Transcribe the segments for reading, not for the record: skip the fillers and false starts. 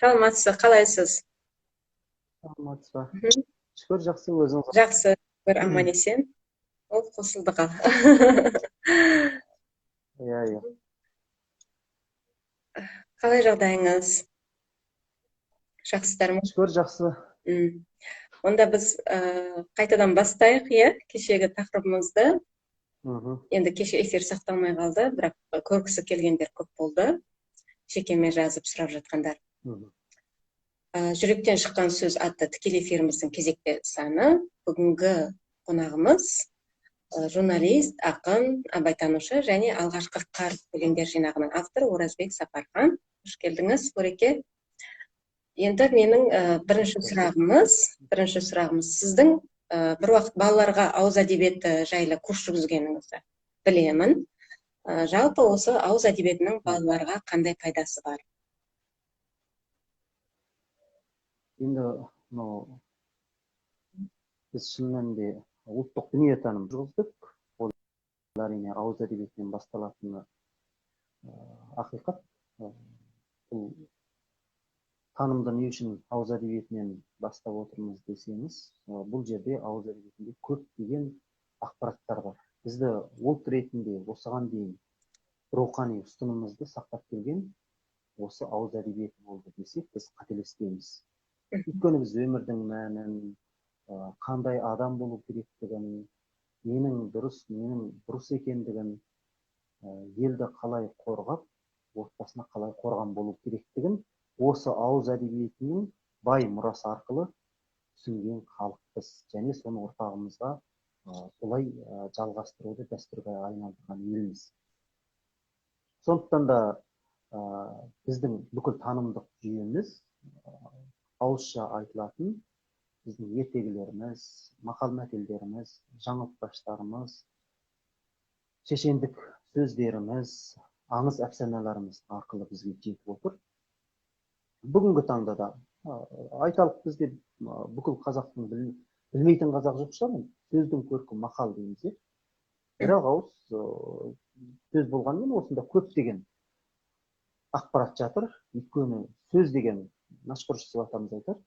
Саламатсыз ба, қалайсыз? Саламатсыз ба? Шүкір, жақсы, өзіңіз? Жақсы, бір аман есен. Ол қосылды қал. Иә, иә. Қалай жағдайыңыз? Жақсыздар ма? Шүкір, жақсы. Онда біз қайтадан бастайық, иә, кешегі тақырыбымызды. Енді кеше эфир сақталмай қалды, бірақ көргісі келгендер көп болды. Жекеме жазып сұрап жатқандар. Жүректен шыққан сөз атты тікелей эфиріміздің кезекті саны. Бүгінгі қонағымыз журналист, ақын, абайтанушы және алғашқы қар өлеңдер жинағының авторы Оразбек Сапархан. Қош келдіңіз, Ореке. Енді менің бірінші сұрағымыз сіздің бір уақыт балаларға ауыз әдебиеті жайлы курс жүргізгеніңізді білемін. Жалпы осы ауыз әдебиетінің балаларға қандай пайдасы бар? Енді мынау біз шын мәнінде ұлттық дүниетаным жүргіздік. Ол әрине ауыз әдебиетінен басталатыны ақиқат. Бұл танымды не үшін ауыз әдебиетінен бастап отырмыз десеңіз, бұл жерде ауыз әдебиетінде көптеген ақпараттар бар. Бізді ұлт ретінде осыған дейін рухани ұстанымымызды сақтап келген осы ауыз әдебиеті болды десек, біз қателеспейміз. Өйткені біз өмірдің мәнін, қандай адам болу керектігін, ненің дұрыс, ненің бұрыс екендігін, елді қалай қорғап, отбасына қалай қорған болу керектігін осы ауыз әдебиетінің бай мұрасы арқылы түсінген халықпыз және соны ұрпағымызға солай жалғастыруды дәстүрге айналдырған елміз. Сондықтан да біздің бүкіл танымдық жүйеміз ауызша айтылатын біздің ертегілеріміз, мақал-мәтелдеріміз, жаңылтпаштарымыз, шешендік сөздеріміз, аңыз әфсаналарымыз арқылы бізге жетіп отыр. Бүгінгі таңда да айталық, бізде бүкіл қазақтың білмейтін қазақ жоқ шығар, сөздің көркі мақал дейміз, иә. Бір ауыз сөз болғанымен осында көптеген ақпарат жатыр. Өйткені сөз деген Мәшһүр Жүсіп атамыз айтар,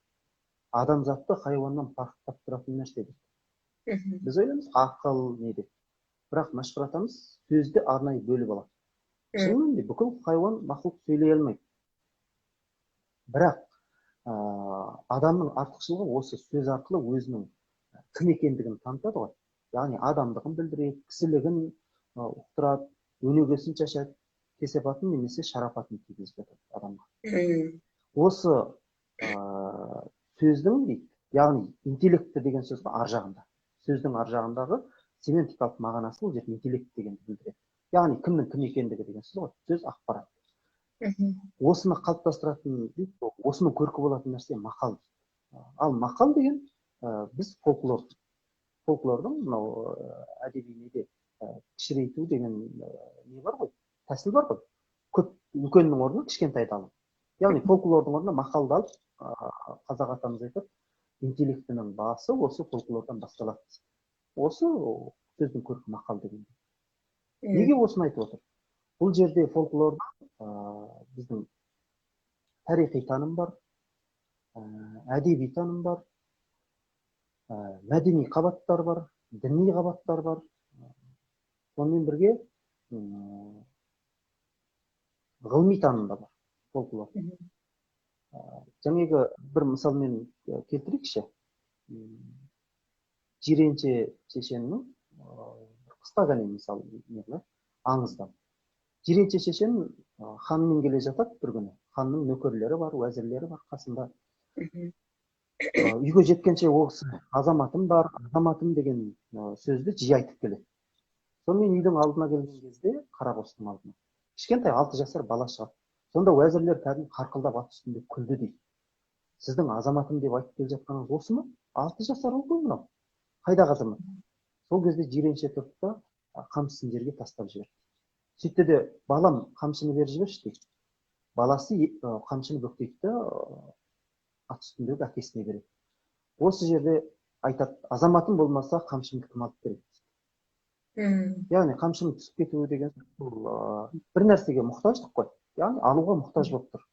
адамзатты хайуаннан парықтап тұратын нәрсе деп. Біз ойлаймыз ақыл не деп, бірақ Мәшһүр атамыз сөзді арнайы бөліп алады. Шын мәнінде бүкіл хайуан мақұлық сөйлей алмайды. Бірақ адамның артықшылығы осы сөз арқылы өзінің кім екендігін танытады ғой. Яғни адамдығын білдіреді, кісілігін ұқтырады, өнегесін шашады, кесепатын немесе шарапатын тигізіп жатады адамға. Осы сөздің дейді, яғни интеллекті деген сөз ар жағында. Сөздің ар жағындағы семантикалық мағынасы бұл жерде интеллект дегенді білдіреді. Яғни кімнің кім екендігі деген сөз ғой, сөз ақпарат. Осыны қалыптастыратын дейді, осының көркі болатын нәрсе мақал дейді. Ал мақал деген біз фольклор. Фольклордың мынау әдеби неде кішірейту деген не бар ғой, тәсіл бар ғой. Көп үлкеннің орнына кішкентайды алу. Яғни фольклордың орнына мақалды алып, қазақ атамыз айтады, интеллектінің басы осы фольклордан басталады. Осы сөздің көркі мақал деген. Неге осыны айтып отыр? Бұл жерде фольклорда біздің тарихи таным бар, әдеби таным бар, мәдени қабаттар бар, діни қабаттар бар. Сонымен бірге ғылыми таным да бар фольклор. Жаңағы бір мысалмен келтірейікші. Жиренше шешеннің қысқа ғана мысал аңыздан. Жиренше шешен ханмен келе жатады бір күні. Ханның нөкерлері бар, уәзірлері бар қасында. Үйге жеткенше ол кісі азаматым бар, азаматым деген сөзді жиі айтып келеді. Сонымен үйдің алдына келген кезде, қарақостың алдына кішкентай 6 жасар бала шығады. Сонда уәзірлер кәдімгі қарқылдап ат үстінде күлді дейді. Сіздің азаматым деп айтып келе жатқаныңыз осы ма? 6 жасар ұл ғой мынау. Қайдағы азамат? Сол кезде Жиренше тұрды да қамшысын жерге тастап жіберді. Сөйтті де, балам, қамшыны бері жіберші дейді. Баласы қамшыны бүктейді де ат үстіндегі әкесіне береді. Осы жерде айтады, азаматым болмаса қамшымды кім алып береді? Яғни қамшының түсіп кетуі деген бұл бір нәрсеге мұқтаждық қой. Яғни алуға мұқтаж болып тұр.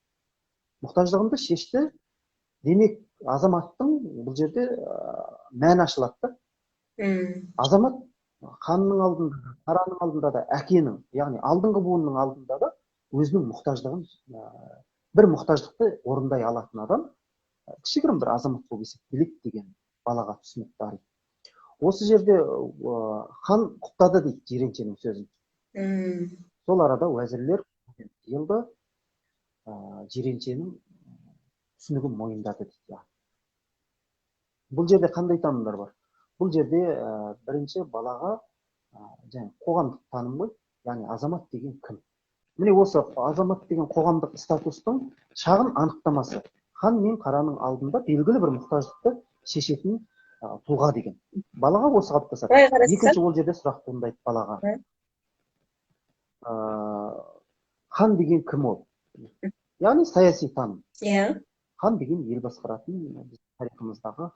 Мұқтаждығымды шешті. Демек, азаматтың бұл жерде мәні ашылады да. Азамат ханның алдында, қараның алдында да, әкенің, яғни алдыңғы буынның алдында да өзінің мұқтаждығын, бір мұқтаждықты орындай алатын адам, кішігірім бір азамат болып есептеледі деген балаға түсінік дариды. Осы жерде хан құптады дейді Жиреншенің сөзін. Сол арада уәзірлер жиылды, Жиреншенің түсінігін мойындады дейді. Бұл жерде қандай танымдар бар? Бұл жерде бірінші балаға және қоғамдық таным ғой, яғни азамат деген кім? Міне осы азамат деген қоғамдық статустың шағын анықтамасы. Хан мен қараның алдында белгілі бір мұқтаждықты шешетін тұлға деген. Балаға осы қалыптасады. Екінші, ол жерде сұрақ туындайды балаға. Хан деген кім ол? Яғни саяси таным. Хан деген ел басқаратын тарихымыздағы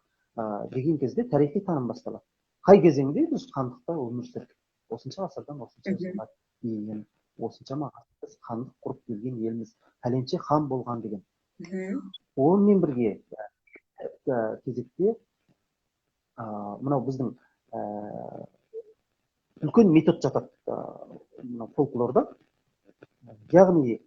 деген кезде тарихи таным басталады. Қай кезеңде біз хандықта өмір сүрдік? Осынша ғасырдан осынша жылға дейін, осыншама біз хандық құрып келген елміз, пәленше хан болған деген. Онымен бірге кезекте мынау біздің үлкен метод жатады мынау фольклорда. Яғни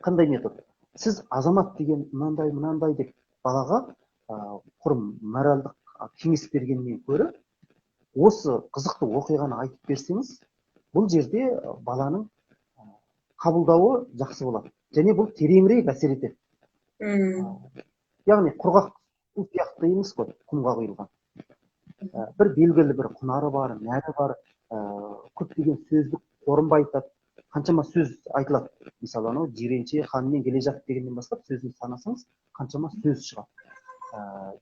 қандай метод? Сіз азамат деген мынандай мынандай деп балаға құр моральдық кеңес бергеннен көрі осы қызықты оқиғаны айтып берсеңіз, бұл жерде баланың қабылдауы жақсы болады. Және бұл тереңірек әсер етеді. Яғни құрғақ су сияқты емес қой, құмға құйылған. Бір белгілі бір құнары бар, нәрі бар, көптеген сөздік қорын байытады. Қаншама сөз айтылады. Мысалы, анау Жиренше ханмен келе жатты дегеннен бастап сөзін санасаңыз, қаншама сөз шығады.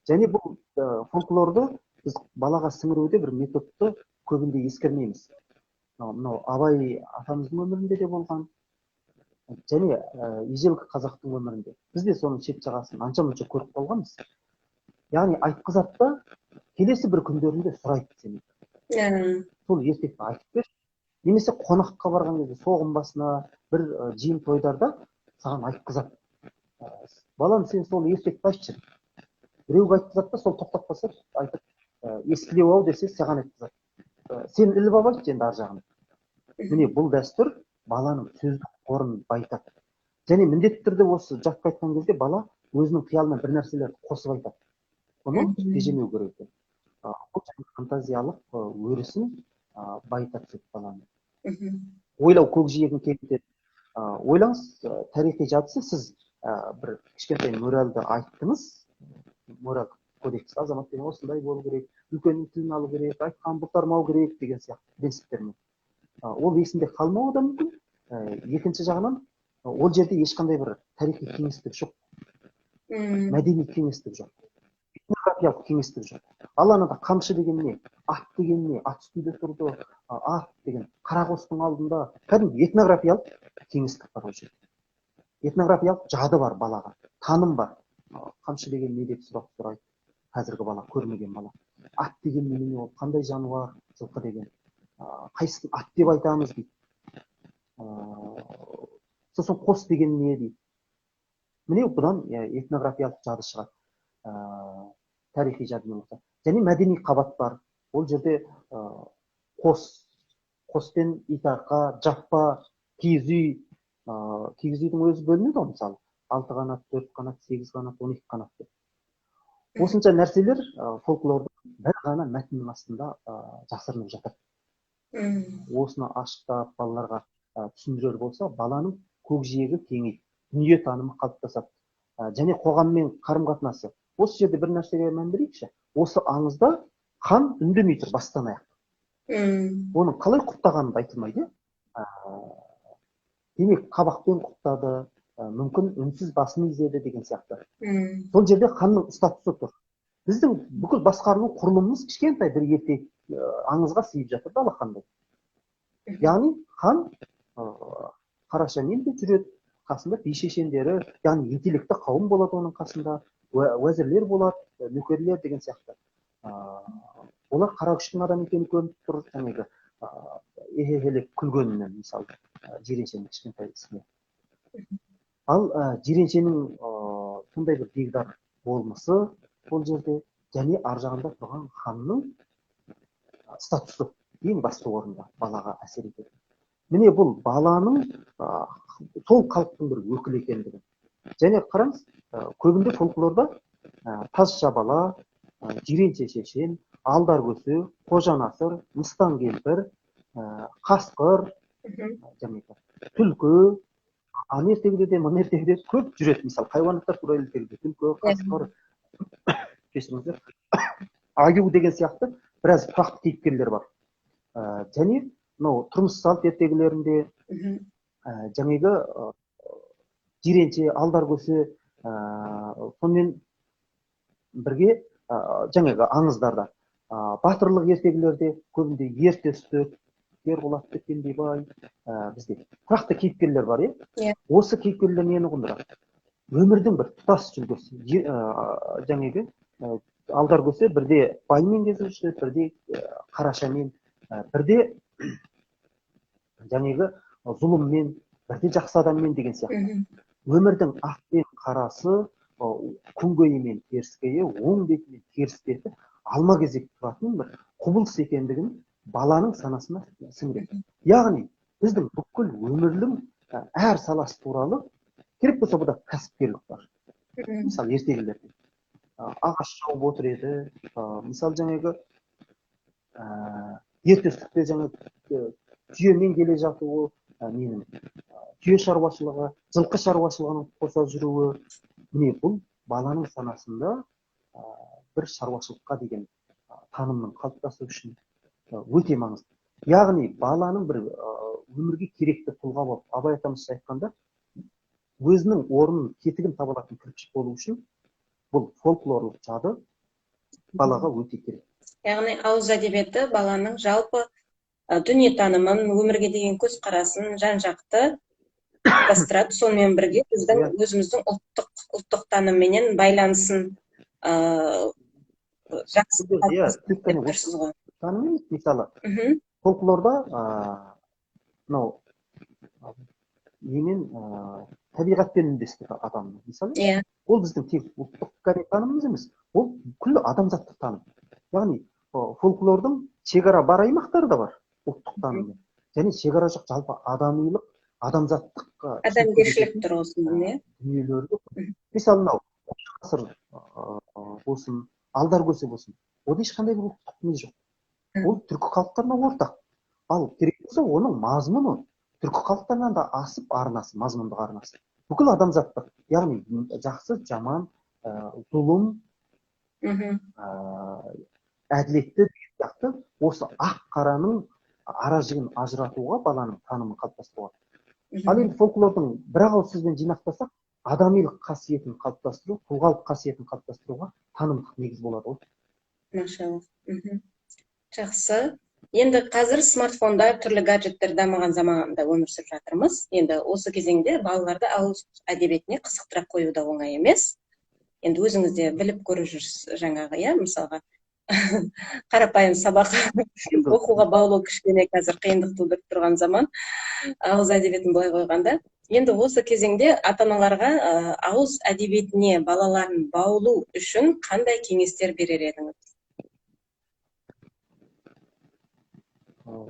Және бұл фольклорды біз балаға сіңіруде бір методты көбінде ескермейміз. Мынау Абай атамыздың өмірінде де болған, және ежелгі қазақтың өмірінде. Біз де соның шет жағасын анша-мұнша көріп қалғанбыз. Яғни айтқызады да, келесі бір күндерінде сұрайды сені. Сол ертекті айтып берші. Немесе қонаққа барған кезде соғым басына, бір жиын тойдарда саған айтқызады. Балам, сен сол ертекті айтшы. Біреуге айтқызады да, сол тоқтап қалса, айтып, ескілеу ау десе, саған айтқызады. Сен іліп алып айтшы енді ар жағын. Міне бұл дәстүр баланың сөздік қорын байытады. Және міндетті түрде осы жатқа айтқан кезде бала өзінің қиялына бір нәрселерді қосып айтады. Бұны тежемеу керек екен. Бұл фантазиялық өрісін байыта түседі баланы. Ойлау көкжиегін кеңейтеді. Ойлаңыз, тарихи жадысы сіз бір кішкентай моральды айттыңыз, мораль кодекс, азамат деген осындай болу керек, үлкеннің тілін алу керек, айтқан бұлтармау керек деген сияқты принциптермен. Ол есінде қалмауы да мүмкін. Екінші жағынан, ол жерде ешқандай бір тарихи кеңістік жоқ, мәдени кеңістік жоқ, этнографиялық кеңістік жоқ. Ал анада қамшы деген не, ат деген не, ат үстінде тұрды, ат деген қарақостың алдында кәдімгі этнографиялық кеңістік бар ол жерде. Этнографиялық жады бар балаға, таным бар. Қамшы деген не деп сұрақ сұрайды қазіргі бала, көрмеген бала. Ат деген немене ол, қандай жануар, жылқы деген, қайсысын ат деп айтамыз дейді. Сосын қос деген не дейді. Міне бұдан этнографиялық жады шығады, тарихи жадымен қоса. Және мәдени қабат бар. Ол жерде қос пен итарқа, жаппа, киіз үй, киіз үйдің өзі бөлінеді ғой мысалы. 6 қанат, 4 қанат, 8 қанат, 12 қанат деп. Осынша нәрселер фольклордың бір ғана мәтіннің астында жасырынып жатыр. Осыны ашықтап балаларға түсіндірер болса, баланың көкжиегі кеңейді, дүние танымы қалыптасады. Және қоғаммен қарым-қатынасы. Осы жерде бір нәрсеге мән берейікші. Осы аңызда хан үндемей тұр бастан аяқ. Оның қалай құптағаны да айтылмайды. Демек, қабақпен құптады, мүмкін үнсіз басын изеді деген сияқты. Сол жерде ханның статусы тұр. Біздің бүкіл басқару құрылымымыз кішкентай бір ертек аңызға сыйып жатыр да алақандай. Яғни хан қарашамен де жүреді, қасында би шешендері, яғни интеллекті қауым болады оның қасында, уәзірлер болады, нөкерлер деген сияқты. Олар қара күштің адам екені көрініп тұр, жаңағы ехелеп күлгенінен, мысалы, Жиреншенің кішкентай ісіне. Ал Жиреншенің сондай бір бегдар болмысы ол жерде және ар жағында тұрған ханның статусы ең басты орында балаға әсер етеді. Міне бұл баланың сол халықтың бір өкілі екендігін. Және қараңыз, көбінде фольклорда Тазша бала, Жиренше шешен, Алдар көсе, Қожа Насыр, Мыстан кемпір, қасқыр, түлкі, ана ертегіде де, мына ертегіде көп жүреді. Мысалы, хайуанаттар туралы ертегіде түлкі, қасқыр, кешіріңіздер, аю деген сияқты біраз тұрақты кейіпкерлер бар. Және мынау тұрмыс салт ертегілерінде жаңағы Жиренше, Алдар көсе, сонымен бірге жаңағы аңыздарда, батырлық ертегілерде көбінде Ер Төстік, Ерболат Кендебай, бізде тұрақты кейіпкерлер бар, иә? Осы кейіпкерлер нені ұғындырады? Өмірдің бір тұтас жүлгесі. Жаңағы Алдар көсе бірде баймен кезіп жүреді, бірде қарашамен, бірде жаңағы зұлыммен, бірде жақсы адаммен деген сияқты. Өмірдің ақ пен қарасы, күнгейі мен теріскейі, оң беті мен теріс беті алма кезек тұратын бір құбылыс екендігін баланың санасына сіңіреді. Яғни біздің бүкіл өмірдің әр саласы туралы керек болса бұда кәсіпкерлік бар. Мысалы, ертегілерде ағаш шауып отыр еді, мысалы жаңағы Ер Төстікте жаңағы түйемен келе жатуы, ненің түйе шаруашылығы, жылқы шаруашылығының қоса жүруі, міне бұл баланың санасында бір шаруашылыққа деген танымның қалыптасуы үшін өте маңызды. Яғни баланың бір өмірге керекті тұлға болып, Абай атамыз айтқанда, өзінің орнын, кетігін таба алатын кірпіш болу үшін бұл фольклорлық жады балаға өте керек. Яғни ауыз әдебиеті баланың жалпы дүниетанымын, өмірге деген көзқарасын жан-жақты қалыптастырады. Сонымен бірге біздің өзіміздің ұлттық танымменен байланысын жақсы қалыптастырып тұрсыз ғой. Таным емес, мысалы, фольклорда мынау немен табиғатпен үндестігі адамның, мысалы, ол біздің тек ұлттық танымымыз емес, ол күллі адамзаттық таным. Яғни фольклордың шекара бар аймақтары да бар ұлттық таныммен, және шекара жоқ жалпы адамилық, адамзаттық адамгершілік тұрғысынан, иә, дүниелерді. Мысалы, мынау ғасыр болсын, Алдар көсе болсын, онда ешқандай бір ұлттық не жоқ. Ол түркі халықтарына ортақ. Ал керек болса, оның мазмұны түркі халықтарынан да асып арнасы, мазмұндық арнасы. Бүкіл адамзаттық, яғни жақсы, жаман, зұлым, әділетті деген сияқты осы ақ қараның ара жігін ажыратуға, баланың танымын қалыптастыруға. Ал енді фольклордың бір ауыз сөзбен жинақтасақ, адамилық қасиетін қалыптастыру, тұлғалық қасиетін қалыптастыруға танымдық негіз болады ғой. Машалла. Жақсы. Енді қазір смартфондар, түрлі гаджеттер дамыған заманда өмір сүріп жатырмыз. Енді осы кезеңде балаларды ауыз әдебиетіне қызықтыра қою да оңай емес. Енді өзіңіз де біліп көріп жүрсіз жаңағы, иә, мысалға қарапайым сабақ оқуға баулу кішкене қазір қиындық тудырып тұрған заман, ауыз әдебиетін былай қойғанда. Енді осы кезеңде ата-аналарға ауыз әдебиетіне балаларын баулу үшін қандай кеңестер берер едіңіз?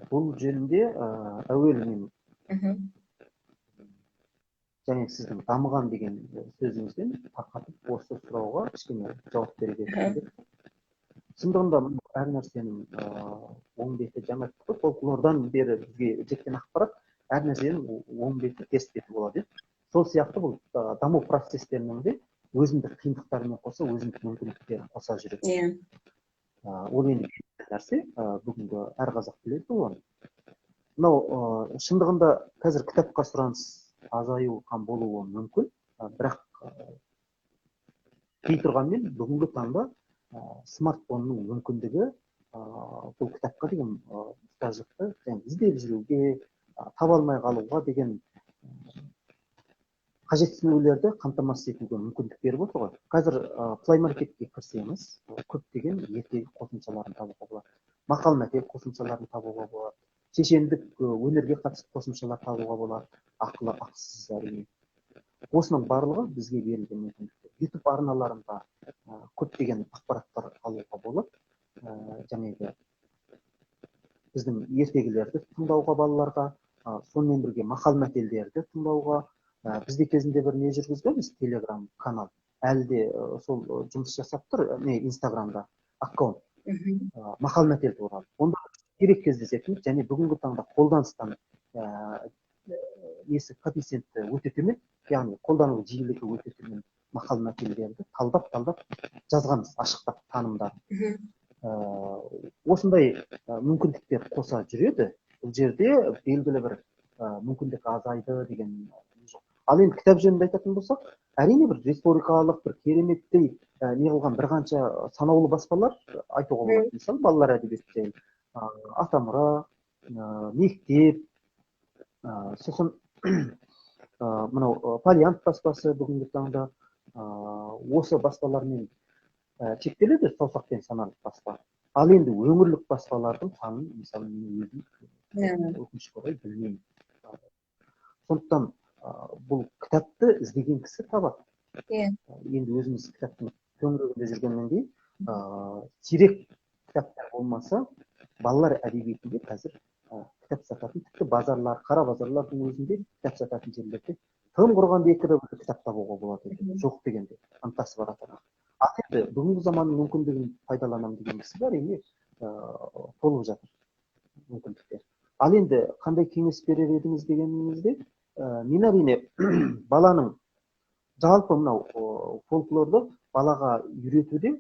Бұл жөнінде әуелі мен және сіздің дамыған деген сөзіңізден тарқатып осы сұрауға кішкене жауап бере кеткім. Шындығында әр нәрсенің оң беті жаңа фольклордан бері бізге жеткен ақпарат, әр нәрсенің оң беті, теріс беті болады. Сол сияқты бұл даму процестерінің де өзіндік қиындықтарымен қоса, өзіндік мүмкіндіктерін қоса жүреді. Ол енді нәрсе, бүгінгі әр қазақ біледі оны. Мынау шындығында қазір кітапқа сұраныс азаю болуы мүмкін, бірақ дей тұрғанмен бүгінгі таңда смартфонның мүмкіндігі бұл кітапқа деген мұқтаждықты іздеп жүруге, таба алмай қалуға деген қажетсінулерді қамтамасыз етуге мүмкіндік беріп отыр ғой. Қазір Play Marketке кірсеңіз, көптеген ертегі қосымшаларын табуға болады, мақал-мәтел қосымшаларын табуға болады, шешендік өнерге қатысты қосымшалар табуға болады, ақылы, ақысыз әрине. Осының барлығы бізге берілген мүмкіндіктер. YouTube арналарында көптеген ақпараттар алуға болады. Және де біздің ертегілерді тыңдауға балаларға, сонымен бірге мақал-мәтелдерді тыңдауға. Бізде кезінде бір не жүргізгенбіз, Телеграм канал. Әлі де сол жұмыс жасап тұр, не Инстаграмда аккаунт. Мақал-мәтел туралы. Онда сирек кездесетін және бүгінгі таңда қолданыстан несі коэффициенті өте төмен, яғни қолдану жиілігі өте төмен мақал-мәтелдерді талдап-талдап жазғанбыз, ашықтап танымдарын. Осындай мүмкіндіктер қоса жүреді. Бұл жерде белгілі бір мүмкіндік азайды деген жоқ. Ал енді кітап жөнінде айтатын болсақ, әрине бір республикалық бір кереметтей не қылған бір қанша санаулы баспалар айтуға болады. Мысалы, балалар әдебиеті жайлы Атамұра, Мектеп, сосын мынау Фолиант баспасы бүгінгі таңда осы баспалармен шектеледі, саусақпен санарлық баспа. Ал енді өңірлік баспалардың санын, мысалы, мен өзім өкінішке орай білмеймін. Сондықтан бұл кітапты іздеген кісі табады. Енді өзіміз кітаптың төңірегінде жүргеннен кейін, сирек кітаптар болмаса, балалар әдебиетінде қазір кітап сататын тіпті базарлар, қара базарлардың өзінде кітап сататын жерлерде тым құрғанда екі де бір кітап табуға болады екен. Жоқ дегенде ынтасы бар ата-ана. Ал енді бүгінгі заманның мүмкіндігін пайдаланамын деген кісі әрине толып жатыр мүмкіндіктер. Ал енді қандай кеңес берер едіңіз дегеніңізде, мен әрине баланың жалпы мынау фольклорды балаға үйретуде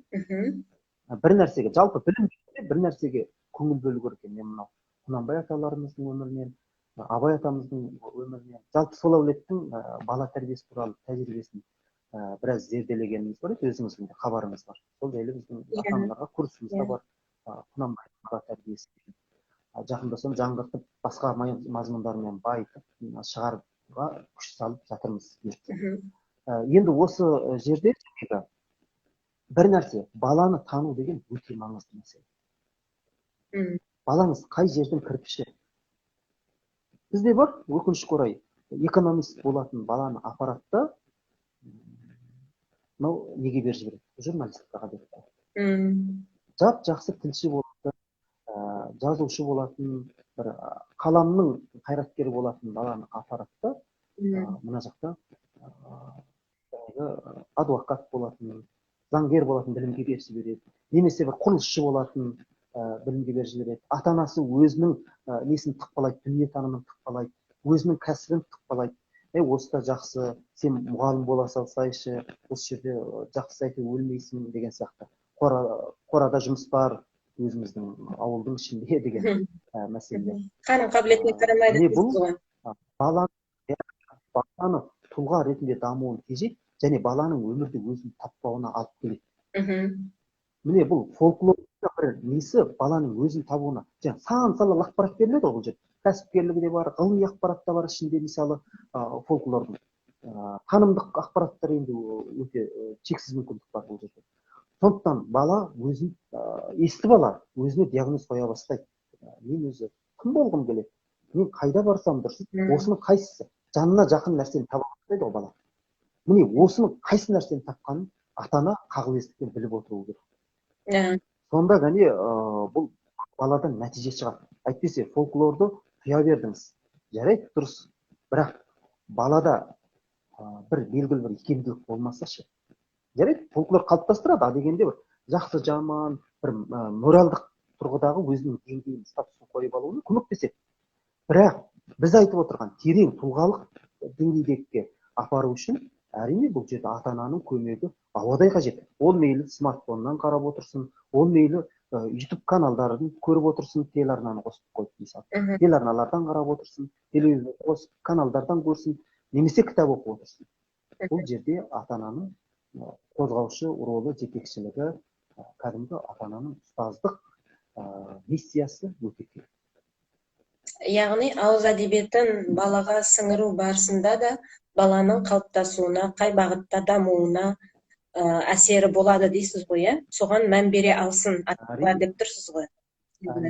бір нәрсеге, жалпы білім бір нәрсеге көңіл бөлу керек екен. Мен мынау Құнанбай аталарымыздың өмірінен, Абай атамыздың өмірінен, жалпы сол әулеттің бала тәрбиесі туралы тәжірибесін біраз зерделегеніміз бар еді, өзіңіздің де хабарыңыз бар. Сол жайлы біздің ата-аналарға курсымыз да бар, Құнанбай бала тәрбиесі. Жақында соны жаңғыртып, басқа мазмұндармен байытып шығаруға күш салып жатырмыз. Енді осы жерде бір нәрсе, баланы тану деген өте маңызды мәселе. Балаңыз қай жердің кірпіші? Бізде бар, өкінішке орай, экономист болатын баланы апарады да, мынау неге беріп жібереді? Журналистикаға беріп қояды. Жап-жақсы тілші болатын, жазушы болатын, бір қаламның қайраткері болатын баланы апарады да, мына жақта адвокат болатын, заңгер болатын білімге беріп жібереді, немесе бір құрылысшы болатын білімге беріп жібереді. Ата-анасы өзінің несін тықпалайды, дүниетанымын тықпалайды, өзінің кәсібін тықпалайды. Осы да жақсы, сен мұғалім бола салсайшы, осы жерде жақсы әйтеуір өлмейсің деген сияқты. Қорада жұмыс бар өзіміздің ауылдың ішінде деген мәселелер. Қарым қабілетіне қарамайды. Бұл баланы тұлға ретінде дамуын тежейді және баланың өмірде өзін таппауына алып келеді. Міне бұл фольклор бір несі баланың өзін табуына. Жаңа сан салалы ақпарат беріледі ғой бұл жерде. Кәсіпкерлігі де бар, ғылыми ақпарат та бар ішінде, мысалы, фольклордың. Танымдық ақпараттар енді өте шексіз мүмкіндік бар бұл жерде. Сондықтан бала өзін, есті бала өзіне диагноз қоя бастайды. Мен өзі кім болғым келеді? Мен қайда барсам дұрыс? Осының қайсысы? Жанына жақын нәрсені таба бастайды ғой бала. Міне осының қайсы нәрсені тапқанын ата-ана қағылездікпен біліп отыру керек. Сонда ғана бұл баладан нәтиже шығады. Әйтпесе фольклорды құя бердіңіз. Жарайды, дұрыс. Бірақ балада бір белгілі бір икемділік болмаса ше. Жарайды, фольклор қалыптастырады, а дегенде бір жақсы жаман, бір моральдық тұрғыдағы өзінің деңгейін, статусын қойып алуына көмектеседі. Бірақ біз айтып отырған терең тұлғалық деңгейдегіге апару үшін әрине бұл жерде ата-ананың көмегі ауадай қажет. Ол мейлі смартфоннан қарап отырсын, ол мейлі YouTube каналдарын көріп отырсын, телеарнаны қосып қойып, мысалы. Телеарналардан қарап отырсын, телевизор қосып каналдардан көрсін, немесе кітап оқып отырсын. Бұл жерде ата-ананың қозғаушы ролі, жетекшілігі, кәдімгі ата-ананың ұстаздық миссиясы өте керек. Яғни ауыз әдебиетін балаға сіңіру барысында да баланың қалыптасуына, қай бағытта дамуына әсері болады дейсіз ғой, иә? Соған мән бере алсын ата-аналар деп тұрсыз ғой.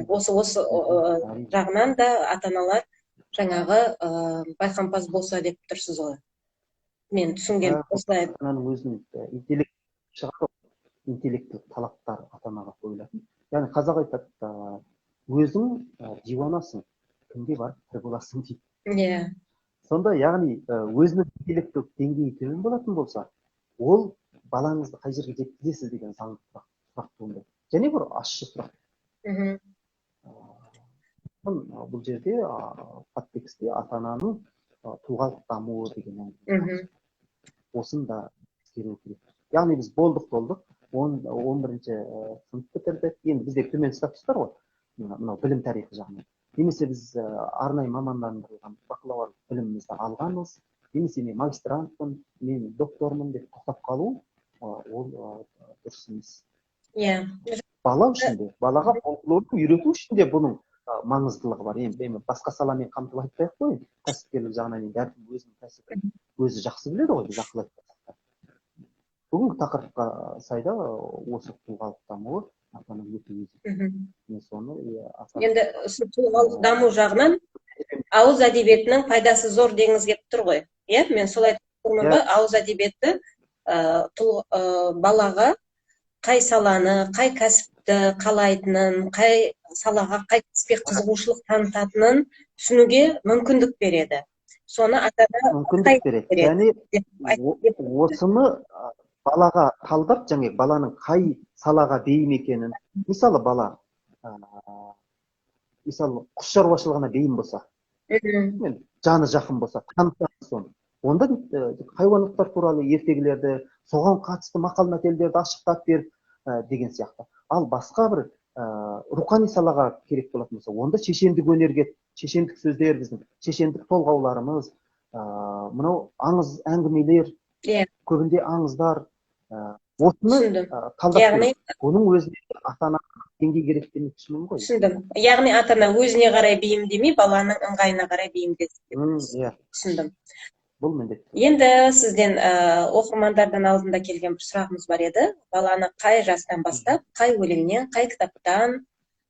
Осы жағынан да ата-аналар жаңағы байқампаз болса деп тұрсыз ғой. Мен түсінген осылай. Ата-ананың өзінің интеллект шығады, интеллектілік талаптар ата-анаға қойылатын. Яғни қазақ айтады, өзің диуанасың, кімге барып пір боласың дейді. Иә. Сонда яғни өзінің интеллектілік деңгейі төмен болатын болса, ол балаңызды қай жерге жеткізесіз деген заңды сұрақ туындайды. Және бір ащы сұрақ. Бұл жерде подтекстте ата-ананың тұлғалық дамуы деген әңгіме. Осыны да ескеру керек. Яғни біз болдық толдық, 11-ші сынып бітірдік. Енді бізде төмен статустар ғой, мынау білім тарихы жағынан. Немесе біз арнайы мамандандырылған бакалавр білімімізді алғанбыз, немесе мен магистрантпын, мен доктормын деп тоқтап қалу, ол дұрыс емес. Иә. Бала үшін де, балаға фольклорды үйрету үшін де бұның маңыздылығы бар. Енді басқа саламен қамтып айтпай ақ қояйын. Кәсіпкерлік жағынан енді әркім өзінің кәсібін өзі жақсы біледі ғой, біз ақыл айтпасақ та. Бүгінгі тақырыпқа сайда осы тұлғалық дамуы ата-ананың өте өзекті. Мен соны, ата-ана Енді осы тұлғалық даму жағынан ауыз әдебиетінің пайдасы зор дегіңіз келіп тұр ғой. Иә, мен солай тұрмын ба? Ауыз әдебиеті, балаға қай саланы, қай кәсіпті қалайтынын, қай салаға, қай кәсіпке қызығушылық танытатынын түсінуге мүмкіндік береді. Соны ата-ана мүмкіндік береді. береді. Және Деп айтып кетті. осыны балаға талдап, және баланың қай салаға бейім екенін, мысалы бала, мысалы құс шаруашылығына бейім болса, мен жаны жақын болса, танытамыз соны. Онда, хайуандықтар туралы ертегілерді, соған қатысты мақал-мәтелдерді ашықтап беріп, деген сияқты. Ал басқа бір, рухани салаға керек болатын болса, онда шешендік өнерге, шешендік сөздер біздің, шешендік толғауларымыз, мынау аңыз әңгімелер, көбінде аңыздар, осыны, талдап береді. Оның өзіне ата-ана деңгей керек демекшімін ғой. Түсіндім. Яғни ата-ана өзіне қарай бейімдемей, баланың ыңғайына қарай бейімдесін деп. Түсіндім. Бұл міндетті. Енді сізден, оқырмандардан алдында келген бір сұрағымыз бар еді. Баланы қай жастан бастап, қай өлеңнен, қай кітаптан,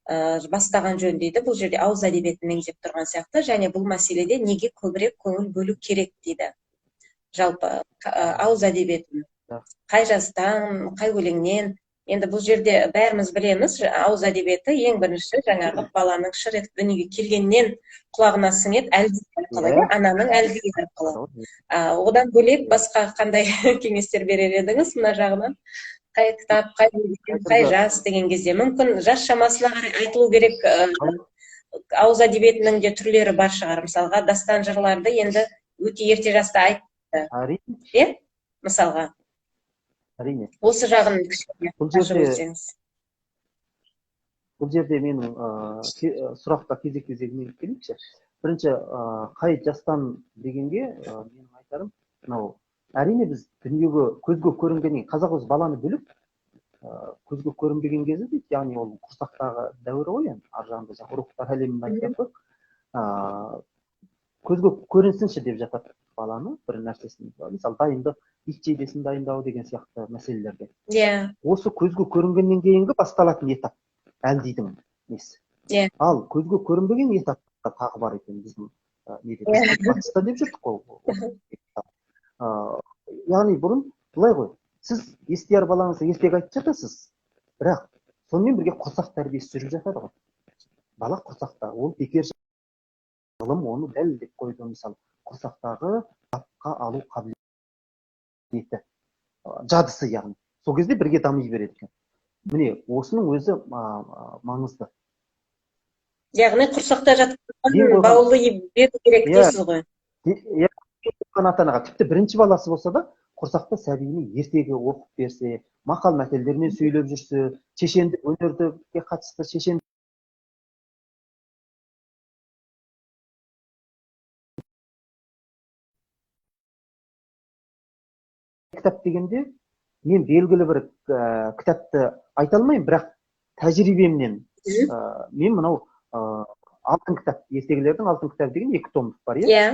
бастаған жөн дейді. Бұл жерде ауыз әдебиетін меңзеп тұрған сияқты. Және бұл мәселеде неге көбірек көңіл бөлу керек дейді. Жалпы, ауыз әдебиетін қай жастан, қай өлеңнен. Енді бұл жерде бәріміз білеміз, ауыз әдебиеті ең бірінші жаңағы баланың шыр етіп дүниеге келгеннен құлағына сіңеді, әлгі арқылы, иә, ананың әлгі арқылы. Одан бөлек басқа қандай кеңестер берер едіңіз мына жағынан? Қай кітап, қай өлең, қай жас деген кезде мүмкін жас шамасына қарай айтылу керек, ауыз әдебиетінің де түрлері бар шығар. Мысалға, дастан жырларды енді өте ерте жаста айтты. Әрине. Иә? Мысалға. Әрине. Осы жағын кішкене ашып өтсеңіз. Бұл жерде менің, сұрақта кезек-кезегімен келейікші. Бірінші, қай жастан дегенге, менің айтарым, мынау, әрине біз дүниеге көзге көрінгеннен кейін, қазақ өзі баланы бөліп, көзге көрінбеген кезі дейді, яғни ол құрсақтағы дәуірі ғой енді, ар жағында жаңа рухтар әлемін айтып қойдық. Көзге көрінсінші деп жатады баланы бір нәрсесін, мысалы дайындық, ит жейдесін дайындау деген сияқты мәселелерде. Осы көзге көрінгеннен кейінгі басталатын этап әлдидің несі. Ал көзге көрінбеген этап тағы бар екен біздің, неде, біз батыста деп жүрдік қой. Яғни бұрын былай ғой, сіз естияр балаңызға ертегі айтып жатасыз, бірақ сонымен бірге құрсақ тәрбиесі жүріп жатады ғой. Бала құрсақта, ол бекер ғылым оны дәлелдеп қойды, мысалы, құрсақтағы жадқа алу қабілеті, жадысы яғни. Сол кезде бірге дами береді екен. Міне, осының өзі, маңызды. Яғни құрсақта жатқан Ең қойған баулы беру керек дейсіз ғой. Иә, ата-анаға тіпті бірінші баласы болса да, құрсақта сәбиіне ертегі оқып берсе, мақал-мәтелдермен сөйлеп жүрсе, шешендік өнерге қатысты шешен кітап дегенде мен белгілі бір, кітапты айта алмаймын, бірақ тәжірибемнен, мен мынау, алтын кітап, ертегілердің алтын кітабы деген 2 томдық бар, иә?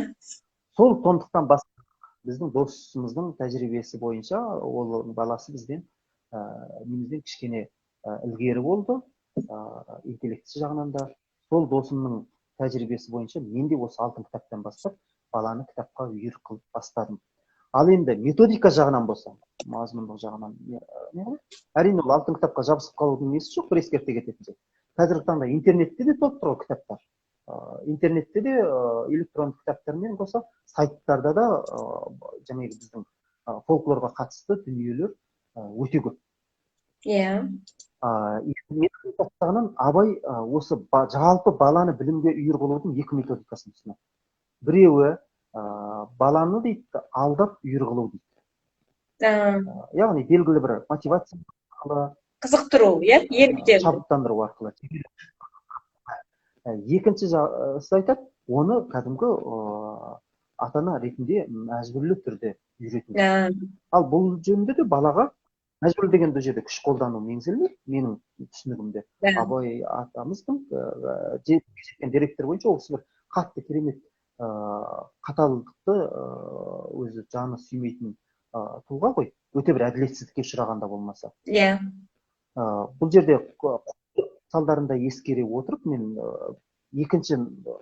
Сол томдықтан басқа біздің досымыздың тәжірибесі бойынша ол баласы бізден, немізден кішкене, ілгері болды, интеллектісі жағынан да. Сол досымның тәжірибесі бойынша мен де осы алтын кітаптан бастап баланы кітапқа үйір қылып бастадым. Ал енді методика жағынан болса, мазмұндық жағынан не ғой? Әрине, ол алтын кітапқа жабысып қалудың несі жоқ, бір ескерте кететін жайт. Қазіргі таңда интернетте де толып тұр ғой кітаптар. Интернетте де электрондық кітаптармен қоса сайттарда да жаңағы біздің фольклорға қатысты дүниелер өте көп. Иә. Методика жағынан Абай осы жалпы баланы білімге үйір қылудың екі методикасын ұсынады. Біреуі баланы дейді алдап үйір қылу дейді. Яғни белгілі бір мотивация арқылы, қызықтыру, иә, еліктеу, шабыттандыру арқылы. Екінші айтады, оны кәдімгі ата-ана ретінде мәжбүрлі түрде үйрету. Ал бұл жөнінде де балаға мәжбүрлі деген бұл жерде күш қолдану меңзелмейді, менің түсінігімде. Абай атамыздың жеткен деректер бойынша ол кісі бір қатты керемет қаталдықты өзі жаны сүймейтін тұлға ғой, өте бір әділетсіздікке ұшырағанда болмаса. Иә. Бұл жерде салдарында ескере отырып, мен екінші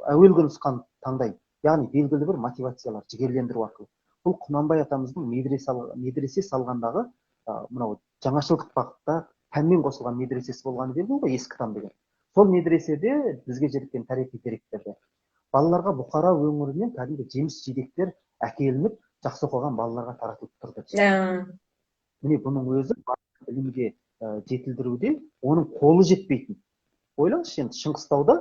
әуелгі нұсқаны таңдаймын. Яғни белгілі бір мотивациялар, жігерлендіру арқылы. Бұл Құнанбай атамыздың медресе салғандағы мынау жаңашылдық бағытта пәнмен қосылған медресесі болғаны белгілі ғой, ескі там деген. Сол медреседе бізге жеткен тарихи деректерде балаларға Бұқара өңірінен кәдімгі жеміс жидектер әкелініп, жақсы оқыған балаларға таратылып тұрды. Міне, бұның өзі білімге жетілдіруде оның қолы жетпейтін. Ойлаңызшы, енді Шыңғыстауда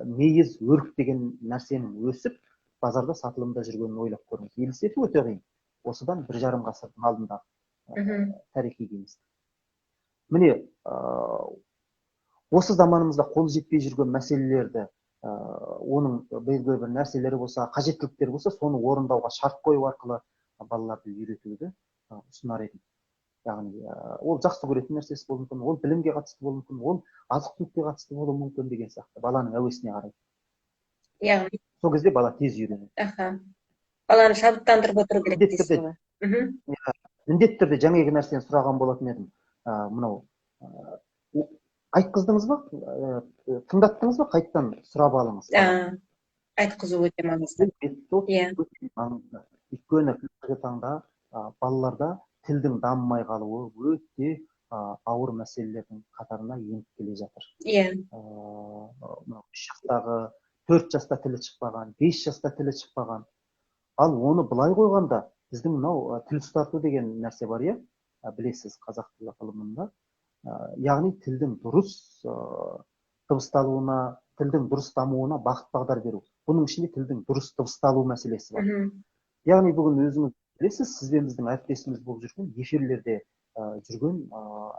мейіз, өрік деген нәрсенің өсіп, базарда сатылымда жүргенін ойлап көріңіз. Елестету өте қиын. Осыдан 1,5 ғасырдың алдындағы тарихи кеңістік. Міне, осы заманымызда қолы жетпей жүрген мәселелерді, оның белгілі бір нәрселері болса, қажеттіліктері болса, соны орындауға шарт қою арқылы балаларды үйретуді ұсынар едім. Яғни ол жақсы көретін нәрсесі болуы мүмкін, ол білімге қатысты болуы мүмкін, ол азық-түлікке қатысты болуы мүмкін деген сияқты, баланың әуесіне қарай. Яғни сол кезде бала тез үйренеді. Аха. Баланы шабыттандырып отыру керек дейсіз ғой. Міндетті түрде жаңағы нәрсені сұраған болатын едім. Мынау айтқыздыңыз ба, тыңдаттыңыз ба, қайтадан сұрап алыңыз. Айтқызу өте маңызды. Иә. Өйткені қазіргі таңда балаларда тілдің дамымай қалуы өте ауыр мәселелердің қатарына еніп келе жатыр. Иә. Мынау 3 жастағы, 4 жаста тілі шықпаған, 5 жаста тілі шықпаған. Ал оны былай қойғанда біздің мынау тіл ұстарту деген нәрсе бар, иә? Білесіз, қазақ тілі ғылымында. Яғни тілдің дұрыс дыбысталуына, тілдің дұрыс дамуына бағыт бағдар беру. Бұның ішінде тілдің дұрыс дыбысталу мәселесі бар. Яғни бүгін өзіңіз білесіз, сіз бен біздің әріптесіміз болып жүрген, эфирлерде жүрген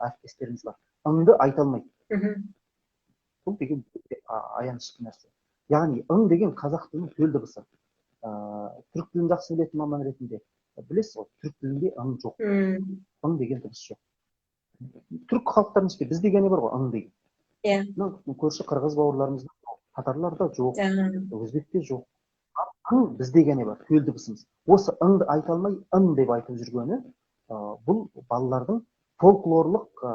әріптестеріміз бар. Ыңды айта алмайды. Бұл деген аянышты нәрсе. Яғни ың деген қазақ тілінің төл дыбысы. Түрік тілін жақсы білетін маман ретінде білесіз ғой, түрік тілінде ың жоқ. Ың деген дыбыс жоқ. Түрік халықтарының ішінде бізде ғана бар ғой ың деген. Иә. Мынау көрші қырғыз бауырларымызда, татарларда жоқ, өзбекте жоқ. Ың бізде ғана бар, төл дыбысымыз. Осы ыңды айта алмай, ың деп айтып жүргені, бұл балалардың фольклорлық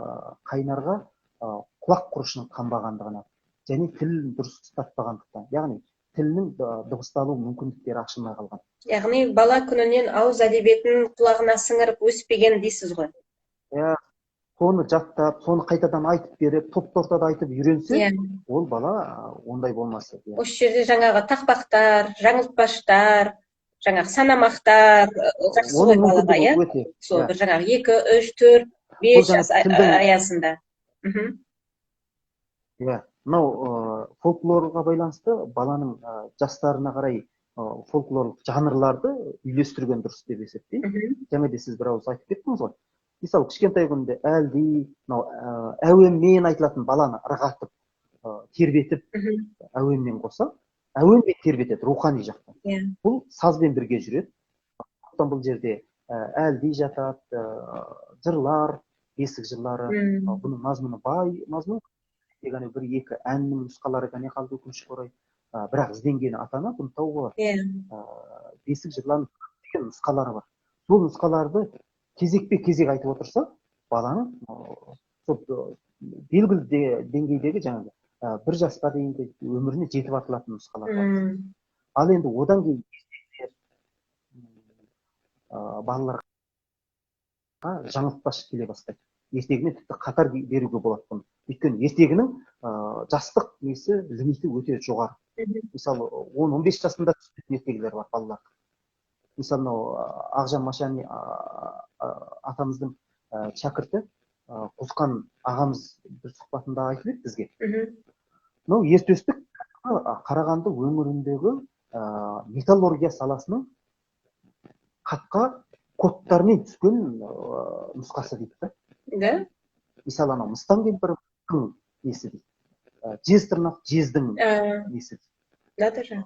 қайнарға құлақ құрышының қанбағандығына және тілін дұрыс ұстатпағандықтан, яғни тілінің дыбысталу мүмкіндіктері ашылмай қалған. Яғни бала күнінен ауыз әдебиетін құлағына сіңіріп өспеген дейсіз ғой. Иә, соны жаттап, соны қайтадан айтып беріп, топты ортада айтып үйренсе, ол бала ондай болмас еді. Осы жерде жаңағы тақпақтар, жаңылтпаштар, жаңағы санамақтар жақсы ғой балаға, иә? Сол бір жаңағы 2, 3, 4, 5 жас аясында. Иә, мынау фольклорға байланысты баланың жастарына қарай фольклорлық жанрларды үйлестірген дұрыс деп есептеймін. Жаңа де сіз бір ауыз айтып кеттіңіз ғой. Мысалы, кішкентай күнде әлди, мынау әуенмен айтылатын баланы ырғатып, тербетіп, әуенмен қоса, әуенмен тербетеді рухани жақтан. Бұл сазбен бірге жүреді. Бұл жерде әлди жатады, жырлар, бесік жырлары, бұның мазмұны бай мазмұн. Яғни бір екі әннің нұсқалары ғана қалды өкінішке орай. Бірақ ізденген ата-ана бұны табуға болады. Бесік жырларының деген нұсқалары бар. Сол нұсқаларды кезекпе кезек айтып отырса, баланың сол белгілі деңгейдегі жаңағы 1 жасқа дейінгі өміріне жетіп артылатын нұсқалар бар. Ал енді одан кейін балаларға жаңылтпаш келе бастайды. Ертегімен тіпті қатар беруге болады бұны. Өйткені ертегінің жастық несі, лимиті өте жоғары. Мысалы, 10-15 жасында түсетін ертегілер бар балаларға. Мысалы, мынау Ақжан Машани атамыздың шәкірті Қосқан ағамыз бір сұхбатында айтып еді бізге. Мынау ертөстік Қарағанды өңіріндегі металлургия саласының хатқа кодтармен түскен нұсқасы дейді да. Да? Мысалы, анау мыстан кемпір несі дейді. Жез тырнақ жездің несі дейді. Да, даже.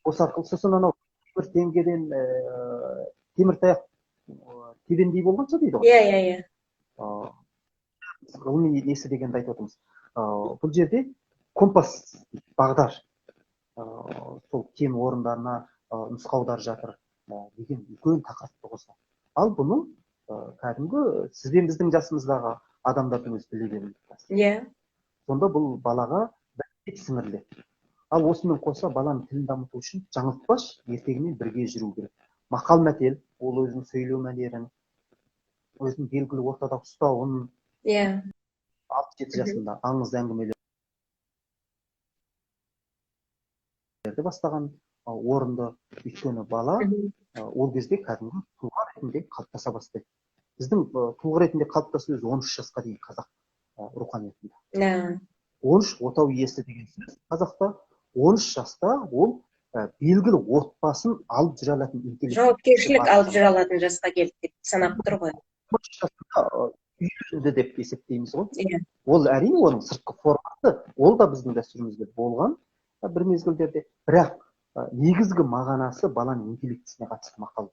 Осы арқылы сосын анау бір теңгеден темір таяқ тебендей болғанша дейді ғой. Иә, иә, иә. Ғылыми несі дегенді айтып отырмыз. Бұл жерде компас бағдар, сол кен орындарына нұсқаудар жатыр деген үлкен тақырыпты қозғады. Ал бұны кәдімгі сіз бен біздің жасымыздағы адамдардың өзі біле бермейді. Иә. Сонда бұл балаға біртіндеп сіңіріледі. Ал осымен қоса баланың тілін дамыту үшін жаңылтпаш ертегімен бірге жүру керек. Мақал мәтел, ол өзінің сөйлеу мәнерін, өзінің белгілі ортада ұстауын, Иә. 6-7 жасында аңыз әңгімелерді бастаған орынды. Өйткені бала ол кезде кәдімгі тұлға ретінде қалыптаса бастайды. Біздің тұлға ретінде қалыптасу өзі 13 жасқа дейін қазақ руханиятында. 13 отау иесі деген сөз қазақта. 13 жаста ол белгілі отбасын алып жүре алатын интеллект. Жауапкершілік алып жүре алатын жасқа келді деп санап тұр ғой. 13 жаста үйленді деп есептейміз ғой. Иә. Ол әрине оның сыртқы формасы, ол да біздің дәстүрімізде болған бір мезгілдерде. Бірақ негізгі мағынасы баланың интеллектісіне қатысты мақал.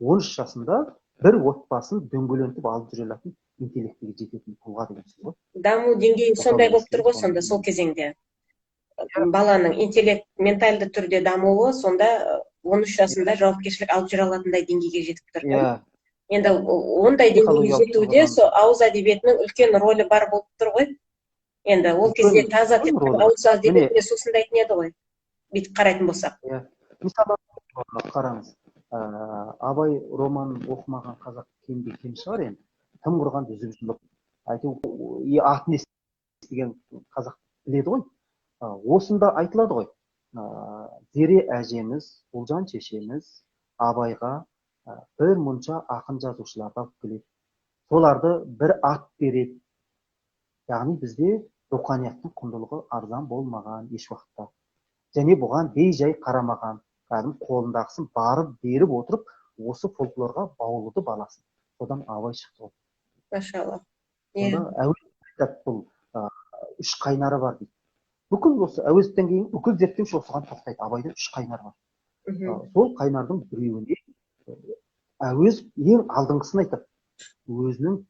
13 жасында бір отбасын дөңгелентіп алып жүре алатын интеллектіге жететін тұлға деген сөз ғой. Даму деңгейі сондай болып тұр ғой сонда сол кезеңде. Баланың интеллект ментальды түрде дамуы сонда 13 жасында жауапкершілік алып жүре алатындай деңгейге жетіп тұр. Иә. Енді ондай деңгейге Психологиялық жетуде тұрғыдан. сол ауыз әдебиетінің үлкен рөлі бар болып тұр ғой. Енді ол кезде Үлкен таза үлкен тек рөлі. ауыз әдебиетіне сусындайтын еді ғой. Бүйтіп қарайтын болсақ. Иә. Мысалы, қараңыз, Абай романын оқымаған қазақ кемде кем шығар енді. Тым құрғанда үзіп жұлып, әйтеуір, атын естіген қазақ біледі ғой. Осында айтылады ғой. Зере әжеміз, Ұлжан шешеміз Абайға бір мұнша ақын жазушыларды алып келеді. Соларды бір ат береді. Яғни бізде руханияттың құндылығы арзан болмаған еш уақытта. Және бұған бей-жай қарамаған, кәдімгі қолындағысын барып беріп отырып, осы фольклорға баулыды баласын. Содан Абай шықты ғой. Машалла. Сонда Әуезов айтады, бұл үш қайнары бар дейді. Бүкіл осы Әуезовтен кейін бүкіл зерттеуші осыған тоқтайды. Абайда үш қайнар бар. Сол қайнардың біреуіне Әуезов ең алдыңғысын айтады. Өзінің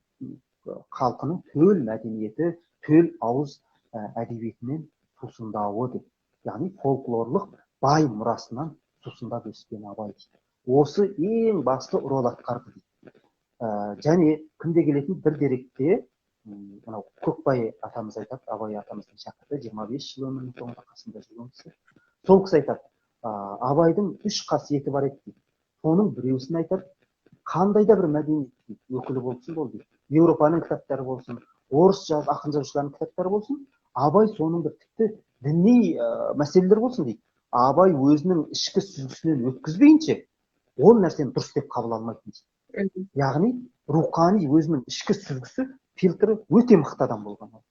халқының төл мәдениеті, төл ауыз әдебиетінен сусындауы деп. Яғни фольклорлық бай мұрасынан сусындап өскен Абай дейді. Осы ең басты рөл атқарды дейді. Және күнде келетін бір деректе, мынау Көкбай атамыз айтады, Абай атамыздың шәкірті, 25 жыл өмірінің соңында қасында жүрген кісі. Сол кісі айтады, Абайдың үш қасиеті бар еді дейді. Соның біреусін айтады, қандай да бір мәдениет өкілі болсын ол дейді. Еуропаның кітаптары болсын, орыс ақын жазушыларының кітаптары болсын, Абай соның бір тіпті діни мәселелер болсын дейді. Абай өзінің ішкі сүзгісінен өткізбейінше, ол нәрсені дұрыс деп қабыл алмайтын дейді. Яғни рухани өзінің ішкі сүзгісі, фильтрі өте мықты адам болған ол.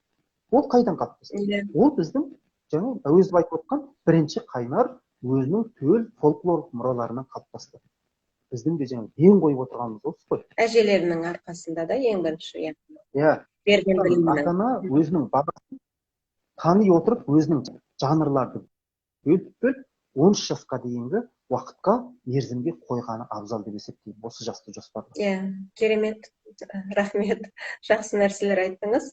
Ол қайдан қалыптасты? Ол біздің жаңа Әуезов айтып отқан бірінші қайнар өзінің төл фольклорлық мұраларынан қалыптасты. Біздің де жаңа ден қойып отырғанымыз осы ғой. Әжелерінің арқасында да ең бірінші, иә. Иә. Берген білімінің. Ата-ана өзінің баласын тани отырып, өзінің жанрларды бөліп-бөліп, 13 жасқа дейінгі уақытқа мерзімге қойғаны абзал деп есептеймін. Осы жасты жоспарлап. Иә, керемет. Рахмет. Жақсы нәрселер айттыңыз.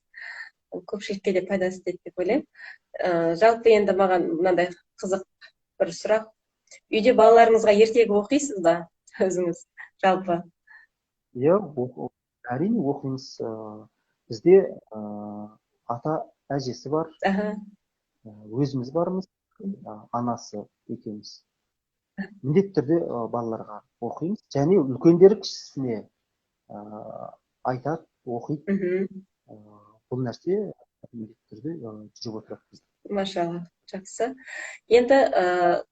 Көпшілікке де пайдасы тиеді деп ойлаймын. Жалпы енді маған мынандай қызық бір сұрақ. Үйде балаларыңызға ертегі оқисыз ба өзіңіз жалпы? Иә, әрине оқимыз. Бізде ата әжесі бар. Өзіміз бармыз. Анасы екеуміз. Міндетті түрде балаларға оқимыз және үлкендері кішісіне айтады, оқиды. Бұл нәрсе міндетті түрде жүріп отырады бізде. Машалла, жақсы. Енді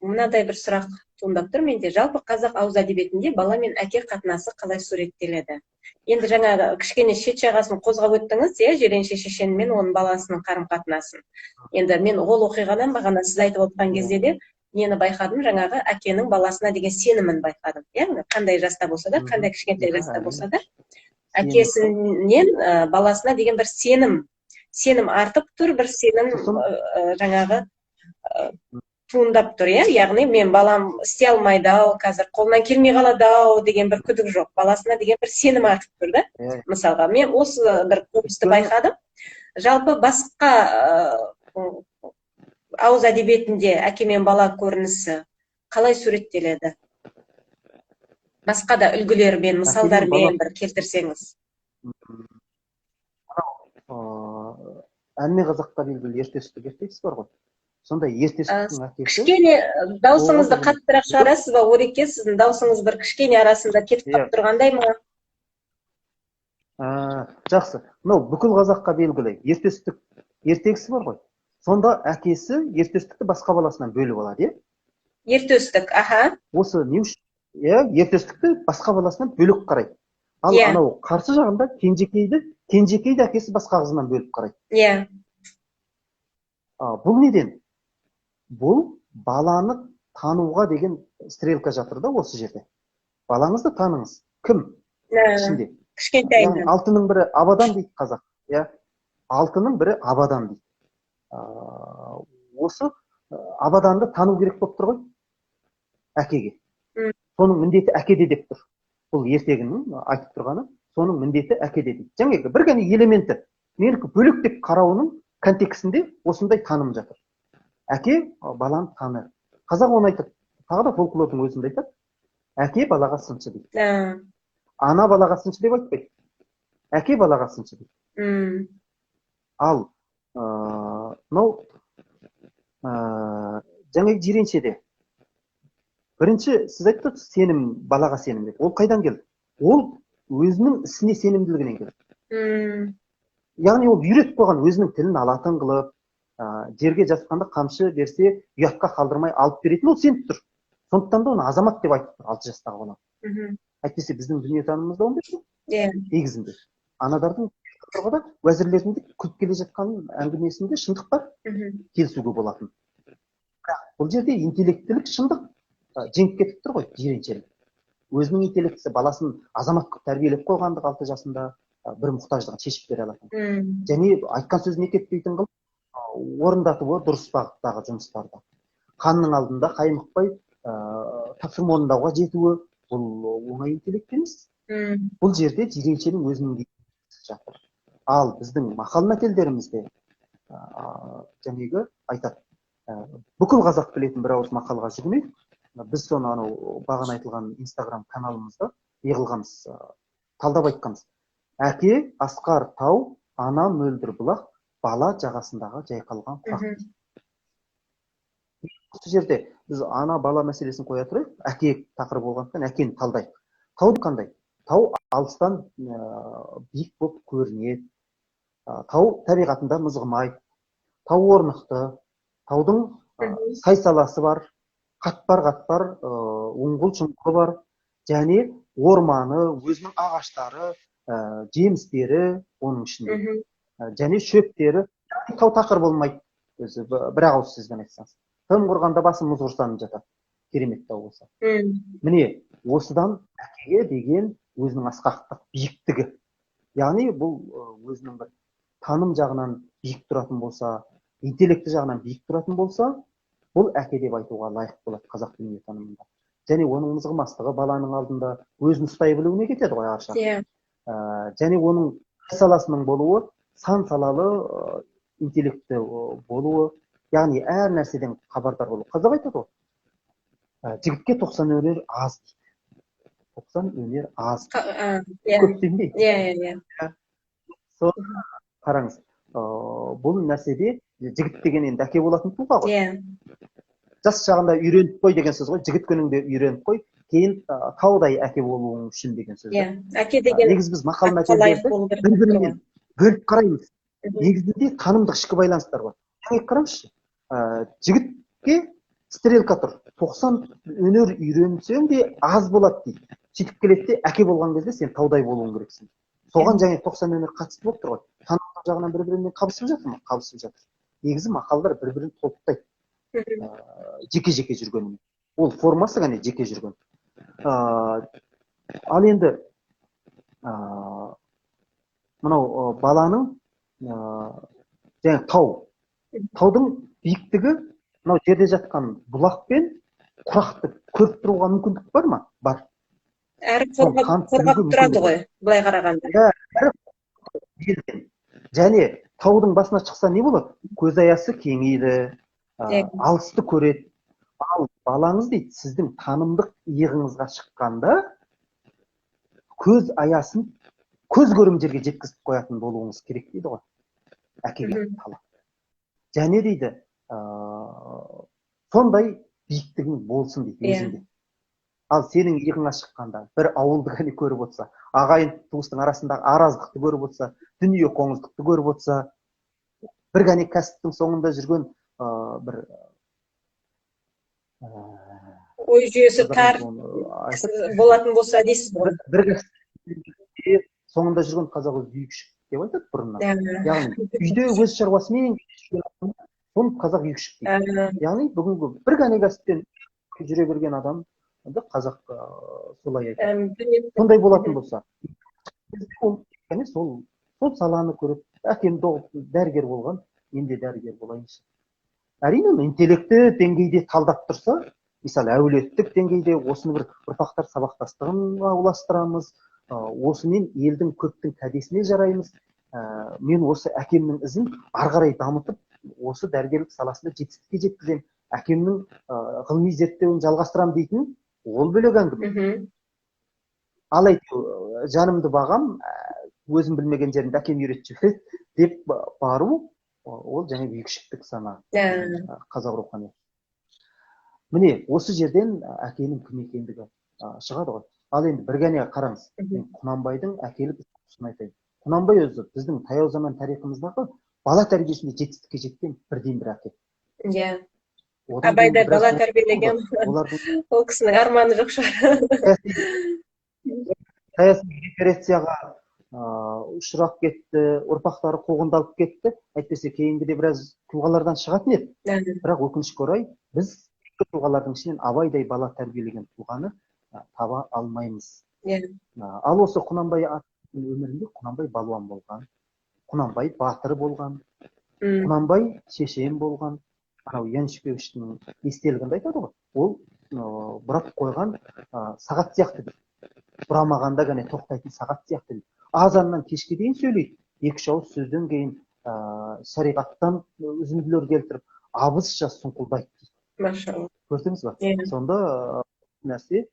мынадай бір сұрақ туындап тұр менде. Жалпы қазақ ауыз әдебиетінде бала мен әке қатынасы қалай суреттеледі? Енді жаңа кішкене шет жағасын қозғап өттіңіз, иә, Жиренше шешен мен оның баласының қарым-қатынасын. Енді мен ол оқиғадан бағана сіз айтып отқан кезде де нені байқадым, жаңағы әкенің баласына деген сенімін байқадым. Иә, қандай жаста болса да, қандай кішкентай жаста болса да, әкесінен баласына деген бір сенім артып тұр, бір сенім жаңағы туындап тұр, иә. Яғни мен балам істей алмайды ау, қазір қолынан келмей қалады ау деген бір күдік жоқ, баласына деген бір сенім артып тұр да. Мысалға, мен осы бір көріністі байқадым. Жалпы басқа ауыз әдебиетінде әке мен бала көрінісі қалай суреттеледі? Басқа да үлгілермен, мысалдармен бір келтірсеңіз. Әмме қазаққа белгілі ерте түстік ертегісі бар ғой. Сондай ерте түстіктің әкесі. Кішкене даусыңызды қаттырақ шығарасыз ба, Ореке? Сіздің даусыңыз бір кішкене арасында кетіп қалып тұрғандай ма? Жақсы. Мынау бүкіл қазаққа белгілі ерте түстік ертегісі бар ғой. Сонда әкесі ерте түстікті басқа баласынан бөліп алады, иә? Ерте түстік, аха. Осы не үшін? Иә, ерте түстікті басқа баласынан бөлек қарайды. Ал анау қарсы жағында кенжекейді әкесі басқа қызынан бөліп қарайды. Иә. Бұл неден? Бұл баланы тануға деген стрелка жатыр да осы жерде. Балаңызды таныңыз. Кім? Ішінде. Кішкентайынан. Алтының бірі абадан дейді қазақ. Иә. Алтының бірі абадан дейді. Осы абаданды тану керек болып тұр ғой әкеге. Соның міндеті әкеде деп тұр. Бұл ертегінің айтып тұрғаны, соның міндеті әкеде дейді. Жаңағы бір ғана элементі, менікі бөлек деп қарауының контексінде осындай таным жатыр. Әке баланы таныр. Қазақ оны айтады, тағы да фольклордың өзінде айтады. Әке балаға сыншы дейді. Ана балаға сыншы деп айтпайды. Әке балаға сыншы дейді. Ал мынау жаңағы Жиреншеде бірінші сіз айттыңыз, сенім, балаға сенім деп. Ол қайдан келді? Ол өзінің ісіне сенімділігінен келді. Яғни ол үйретіп қойған, өзінің тілін алатын қылып, жерге жатқанда қамшы берсе, ұятқа қалдырмай алып беретін, ол сеніп тұр. Сондықтан да оны азамат деп айтып тұр, 6 жастағы бала. Әйтпесе біздің дүниетанымымызда ондай жоқ. Негізінде. Анадардың тұрғыда уәзірлердің де күліп келе жатқан әңгімесінде шындық бар, келісуге болатын. Бірақ бұл жерде интеллектілік шындық жеңіп кетіп тұр ғой, Жиреншелік. Өзінің интеллектісі баласын азамат қылып тәрбиелеп қойғандық 6 жасында бір мұқтаждығын шешіп бере алатын. Және айтқан сөзіне кетпейтін қылып орындатуы дұрыс бағыттағы жұмыстарды. Ханның алдында қаймықпай тапсырма орындауға жетуі бұл оңай интеллект емес. Бұл жерде Жиреншенің өзінің жатыр. Ал біздің мақал мәтелдерімізде жаңағы айтады, бүкіл қазақ білетін бір ауыз мақалға жүгінейік. Біз соны анау бағана айтылған Инстаграм каналымызда не қылғанбыз, талдап айтқанбыз. Әке асқар тау, ана мөлдір бұлақ, бала жағасындағы жайқалған құрақ. Осы жерде біз ана бала мәселесін қоя тұрайық, әке тақырыбы болғандықтан әкені талдайық. Тау қандай? Тау алыстан биік болып көрінеді. Тау табиғатында мызғымайды. Тау орнықты. Таудың сай саласы бар, қатпар-қатпар, ұңғыл-шұңқыры бар, және орманы, өзінің ағаштары, жемістері оның ішінде, және шөптері. Тау тақыр болмайды, өзі бір ауыз сөзбен айтсаңыз. Тым құрғанда басы мұз құрсанып жатады, керемет тау болса. Міне, осыдан әкеге деген өзінің асқақтық биіктігі. Яғни бұл өзінің бір таным жағынан биік тұратын болса, интеллекті жағынан биік тұратын болса, бұл әке деп айтуға лайық болады қазақ дүниетанымында. Және оның мызғымастығы баланың алдында өзін ұстай білуіне кетеді ғой арша. Және оның саласының болуы, сан салалы интеллекті болуы, яғни әр нәрседен хабардар болу. Қазақ айтады ғой, жігітке 90 өнер аз дейді. 90 өнер аз. Көп демей. Сол қараңыз, бұл нәрседе жігіт деген енді әке болатын тұлға ғой. Жас шағында үйреніп қой деген сөз ғой, жігіт күніңде үйреніп қой, кейін таудай әке болуың үшін деген сөз. Иә, әке деген негізі біз мақал мәтелдерді бір-бірінен бөліп қараймыз. Негізінде танымдық ішкі байланыстар бар. Жаңа қараңызшы, жігітке стрелка тұр. 90 өнер үйренсең де аз болады дейді. Сөйтіп келеді де, әке болған кезде сен таудай болуың керексің. Соған және 90 өнер қатысты болып тұр ғой. Танымдық жағынан бір-бірімен қабысып жатыр ма? Қабысып жатыр. Негізі мақалдар бір-бірін толықтай. Жеке-жеке жүргенімен. Ол формасы ғана жеке жүрген. Ал енді мынау баланың жаңа тау. Таудың биіктігі мынау жерде жатқан бұлақ пен құрақты көріп тұруға мүмкіндік бар ма? Бар. Әрі қорғап тұрады ғой, былай қарағанда. Әрі және таудың басына шықса не болады? Көз аясы кеңейді, алысты көреді. Ал балаңыз дейді, сіздің танымдық иығыңызға шыққанда көз аясын көз көрім жерге жеткізіп қоятын болуыңыз керек дейді ғой. Әкеге талап. Және дейді, сондай биіктігің болсын дейді өзіңде. Ал сенің иығыңа шыққанда бір ауылды ғана көріп отырса, ағайын туыстың арасындағы араздықты көріп отырса, дүние қоңыздықты көріп отырса, бір ғана кәсіптің соңында жүрген бір ой жүйесі тар болатын болса дейсіз ғой. Бір кәсіптің соңында жүрген қазақ өзі күйікшік деп айтады бұрыннан. Яғни үйде өз шаруасымен соны қазақ күйікшік дейді. Яғни бүгінгі бір ғана кәсіптен жүре берген адам қазақ солай айтады. Сондай болатын болса, ол сол саланы көріп, әкем дәрігер болған, мен де дәрігер болайыншы. Әрине, интеллекті деңгейде талдап тұрса, мысалы әулеттік деңгейде осыны бір ұрпақтар сабақтастығына ұластырамыз, осымен елдің көптің кәдесіне жараймыз, мен осы әкемнің ізін ары қарай дамытып, осы дәрігерлік саласында жетістікке жеткіземін, әкемнің ғылыми зерттеуін жалғастырамын дейтін ол бөлек әңгіме. Ал әйтеуір жанымды бағам, өзім білмеген жерімді әкем үйретіп жібереді деп бару, ол және күйікшіктік сана, қазақ рухани. Міне, осы жерден әкенің кім екендігі шығады ғой. Ал енді бір ғана қараңыз, мен Құнанбайдың әкелік тұсын айтайын. Құнанбай өзі біздің таяу заман тарихымыздағы бала тәрбиесінде жетістікке жеткен бірден-бір әке. Иә. Абайдай бала тәрбиелеген ол кісінің арманы жоқ шығар. Саяси репрессияға ұшырап кетті, ұрпақтары қуғындалып кетті. Әйтпесе кейінгіде біраз тұлғалардан шығатын еді. Бірақ өкінішке орай біз тұлғалардың ішінен Абайдай бала тәрбиелеген тұлғаны таба алмаймыз. Ал осы Құнанбай өмірінде Құнанбай балуан болған, Құнанбай батыр болған, Құнанбай шешен болған. Анау Яншбевичтің естелігінде айтады ғой, ол бұрап қойған сағат сияқты дейді. Бұрамағанда ғана тоқтайтын сағат сияқты дейді. Азаннан кешке дейін сөйлейді. Екі-үш ауыз сөзден кейін шариғаттан үзінділер келтіріп, абызша сұңқылдайды дейді. Машалла. Көрдіңіз ба? Сонда нәрсе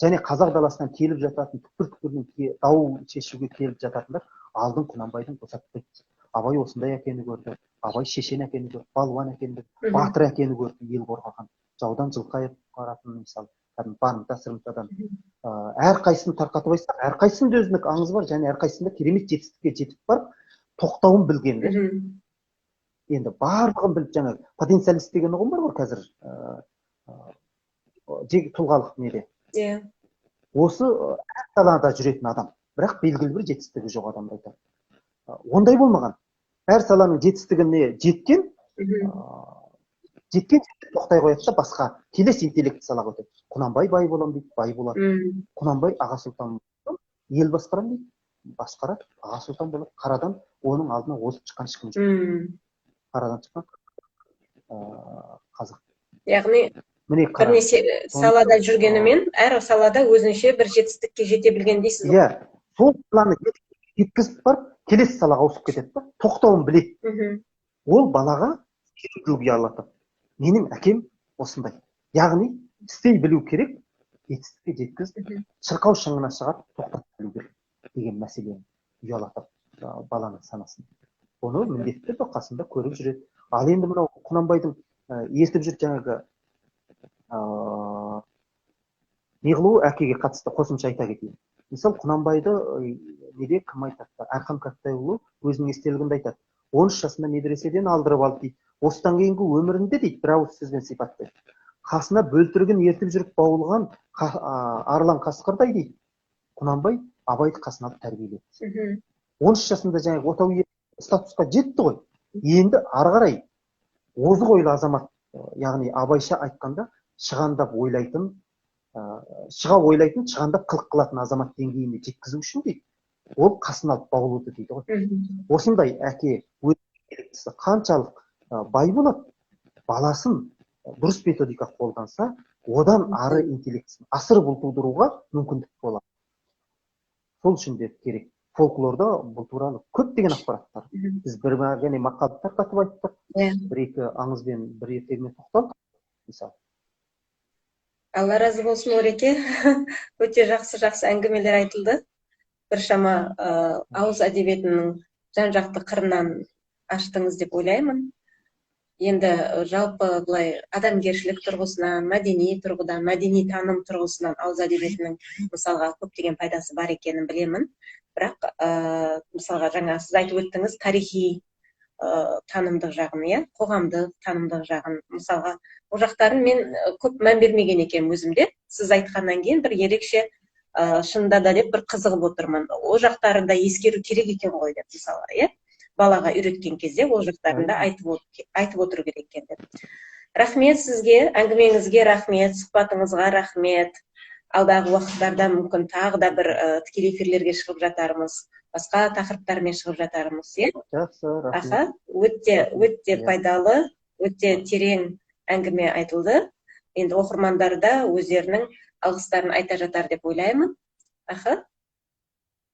және қазақ даласынан келіп жататын, түкпір-түкпірінен дау шешуге келіп жататындар алдын Құнанбайдың босатпайды. Абай осындай әкені көрді, Абай шешен әкені көрді, балуан әкені көрді, батыр әкені көрді, ел қорғаған, жаудан жылқы айырып мысалы, кәдімгі барымта сырымтадан. Әрқайсысын тарқатып айтсақ, әрқайсысында өзіндік аңыз бар және әрқайсысында керемет жетістікке жетіп барып, тоқтауын білгендер. Енді барлығын біліп, жаңағы потенциалист деген ұғым бар ғой қазір, тұлғалық неде. Осы әр салада жүретін адам, бірақ белгілі бір жетістігі жоқ адамды айтады. Ондай болмаған. Әр саланың жетістігіне жеткен, жеткен тоқтай қояды да басқа келесі интеллект салаға өтеді. Құнанбай бай боламын дейді, бай болады. Құнанбай аға сұлтан ел басқарамын дейді, басқарады, аға сұлтан болады. Қарадан оның алдына озып шыққан ешкім жоқ. Қарадан шыққан қазақ. Яғни бірнеше салада жүргенімен, әр салада өзінше бір жетістікке жете білген дейсіз ғой. Иә, сол саланы жеткізіп барып, келесі салаға ауысып кетеді да, тоқтауын біледі. Ол балаға сенімділік ұялатады. Менің әкем осындай. Яғни істей білу керек, жетістікке жеткізіп, шырқау шыңына шығарып, тоқтата білу керек деген мәселені ұялатады баланың санасын. Оны міндетті түрде қасында көріп жүреді. Ал енді мынау Құнанбайдың ертіп жүріп жаңағы Неғылу әкеге қатысты қосымша айта кетейін. Мысалы, Құнанбайды неде кім айтады? Әрқан Кәкітайұлы өзінің естелігінде айтады. 13 жасында медреседен алдырып алды дейді. Осыдан кейінгі өмірінде дейді, бір ауыз сөзбен сипаттайды. Қасына бөлтірігін ертіп жүріп бауылған арлан қасқырдай дейді. Құнанбай Абайды қасына алып тәрбиеледі. 13 жасында жаңағы отау статусқа жетті ғой. Енді ары қарай озық ойлы азамат, яғни Абайша айтқанда шығандап ойлайтын, шыға ойлайтын, шығандап қылық қылатын азамат деңгейіне жеткізу үшін дейді, ол қасына алып баулуды дейді ғой. Осындай әке өз интеллектісі қаншалық бай болады, баласын дұрыс методика қолданса, одан ары интеллектісін асырып ұлтудыруға мүмкіндік болады. Сол үшін де керек. Фольклорда бұл туралы көптеген ақпараттар. Біз бір және мақалды тарқатып айттық, бір-екі аңызбен, бір ертегімен тоқталдық, мысалы. Алла разы болсын, Ореке. Өте жақсы-жақсы әңгімелер айтылды. Біршама ауыз әдебиетінің жан-жақты қырынан аштыңыз деп ойлаймын. Енді жалпы былай адамгершілік тұрғысынан, мәдени тұрғыдан, мәдени таным тұрғысынан ауыз әдебиетінің мысалға көптеген пайдасы бар екенін білемін. Бірақ мысалға жаңа сіз айтып өттіңіз тарихи танымдық жағын, иә, қоғамдық танымдық жағын, мысалға ол жақтарын мен көп мән бермеген екенмін өзімде. Сіз айтқаннан кейін бір ерекше шынында да деп бір қызығып отырмын. Ол жақтарын да ескеру керек екен ғой деп, мысалға, иә, балаға үйреткен кезде ол жақтарын да айтып отыру керек екен деп. Рахмет сізге, әңгімеңізге рахмет, сұхбатыңызға рахмет. Алдағы уақыттарда мүмкін тағы да бір тікелей эфирлерге шығып жатармыз, басқа тақырыптармен шығып жатармыз, иә? Жақсы, рахмет. Аха, өте, өте пайдалы, өте терең әңгіме айтылды. Енді оқырмандар да өздерінің алғыстарын айта жатар деп ойлаймын. Аха.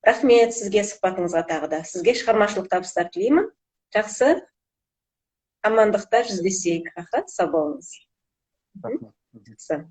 Рахмет сізге сұхбатыңызға тағы да. Сізге шығармашылық табыстар тілеймін. Жақсы. Амандықта жүздесейік. Аха, сау болыңыз. Рахмет. Жақсы.